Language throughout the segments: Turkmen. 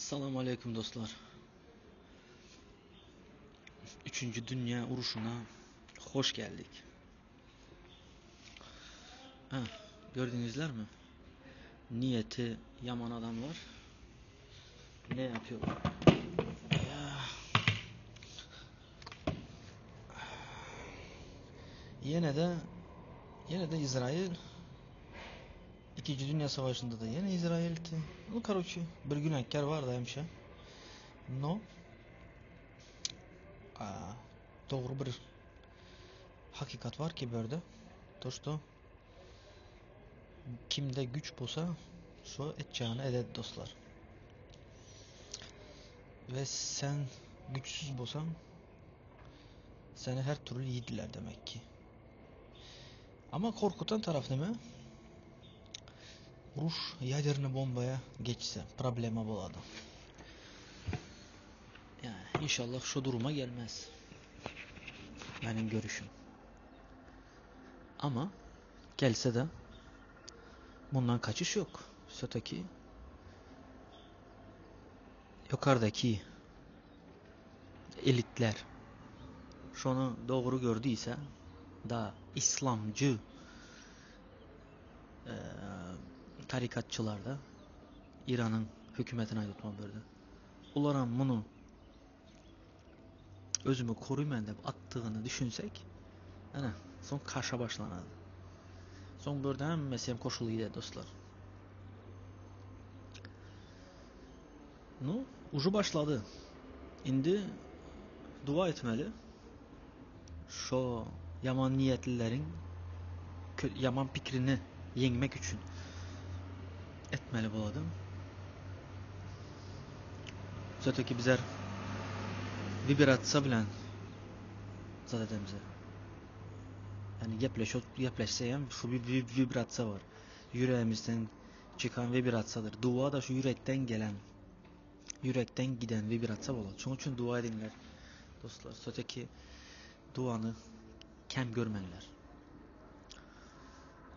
Salam aleýkum dostlar. Üçünji dünýä uruşyna hoş geldik. Ha, gördüňizlermi? Niýeti ýaman adamlar ne yapıyorlar? Ya. Ýene de ýene de İsrail İkinci Dünya Savaşı'nda da yine İsrail'ti. Ну, короче, bir günahkar var da hemşe. No. Aa, doğru bir hakikat var ki börde. То, что kimde güç bolsa şu etjagini ededi dostlar. Ve sen güçsüz bolsan seni her türlü yediler demek ki. Ama korkutan taraf neme? Uruş ýaderny bombaya geçse problema bolady. Yani inşallah şu duruma gelmez. Benim görüşüm. Ama gelse de bundan kaçış yok. Söteki yukarıdaki elitler şonu dogry gördüyse da islamcı e, tarikatçılar da İran'ın hükümetine aýdypman berdi. Olaram muny özümi koruýman dep atdygyny düşünsek, ana, soň kaşa başlanady. Soň bu ýerde hemmesi hem koşuly gider dostlar. Nu, uje başlady. Indi dua etmeli. Şo ýaman niýetlileriň ýaman pikrini ýeňmek üçin etmeli bolady. Söteki bizler wibrasiýa bilen zat edemize. Yani gepleş gepleşse hem şu bir wibrasiýa bar. Ýüregimizden çykan wibrasiýadyr. Dua da şu ýürekden gelen, ýürekden giden wibrasiýa bolar. Şonuň üçin dua ediňler. Dostlar, söteki duany kem görmäňler.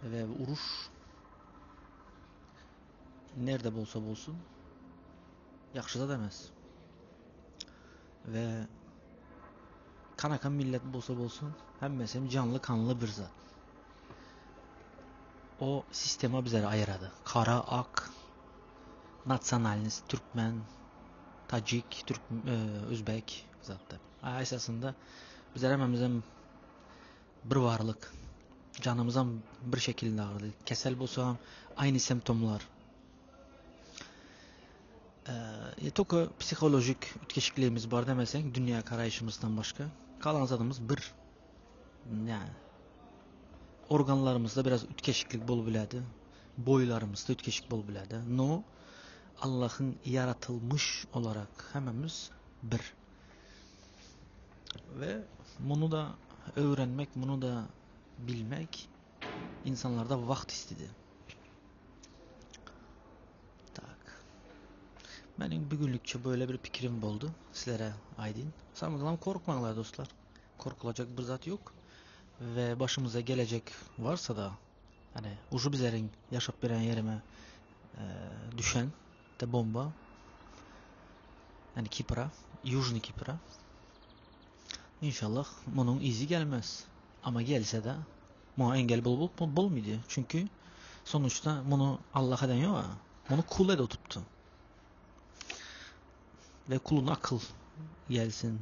Ve uruş nerede bolsa bolsun ýagşy zat emes. Ve kanakan millet bolsa bolsun hemmesi hem canly kanly bir zat. O sistema bizleri ayıradı. Kara, ak, nasionalnist, türkmen, tacik, türk, e, özbek zatda. Esasında bizler hemmemizem bir varlık. Canımızam bir şekilde ağrıdı. Kesel bolsa aynı semptomlar. E, toka psikolojik ütkeşikligimiz bar demeseň dünýä garaýşymyzdan başga kalan zadymyz bir. Yani organlarymyzda biraz ütkeşiklik bolup bilädi. Boýlarymyzda ütkeşik bolup bilädi. No Allahyň ýaratylmyş olarak hemmemiz bir. Ve muny da öwrenmek, muny da bilmek insanlarda wagt istedi. Tak. Meniň bugünlikçe böyle bir pikirim boldy. Sizlere aýdyn. Samyzlam korkmaňlar dostlar. Korkulacak bir zat yok. Ve başımıza gelecek varsa da hani uşu bizlerin yaşap beren yerime e, düşen de bomba yani Kipra, Yujny Kipra. İnşallah bunun izi gelmez. Ama gelse de buna engel bol, bol, bolmaydı. Çünkü sonuçta bunu Allah eden yok. Bunu kul ede tuttu. Ve kulun akıl gelsin,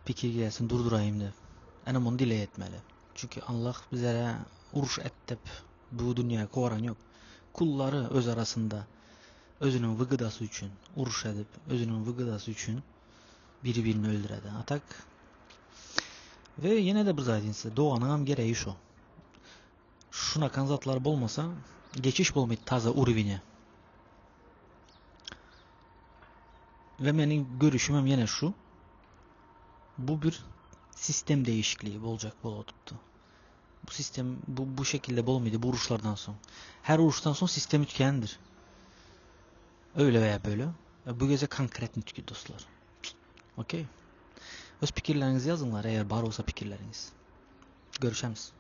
pikir gelsin, durdurayım dep. Ene bunu dile etmeli. Çünkü Allah bizlere uruş et dep bu dünyaya kovaran yok. Kulları öz arasında özünün vıgıdası üçün uruş edip, özünün vıgıdası üçün biri birini öldüredi. Atak ve yine de bir zat size doğanın hem gereği şu. Şuna zatlar bolmasa geçiş bolmaydı taza urvine. Ve benim görüşüm yine şu. Bu bir sistem değişikliği olacak bol tuttu. Bu sistem bu, bu şekilde bolmaydı bu uruşlardan son. Her uruştan son sistem ütkendir. Öyle veya böyle. Bu gece konkret nütkü dostlar. Okey. Öz pikirlerinizi yazınlar eğer bar olsa pikirleriniz. Görüşemiz.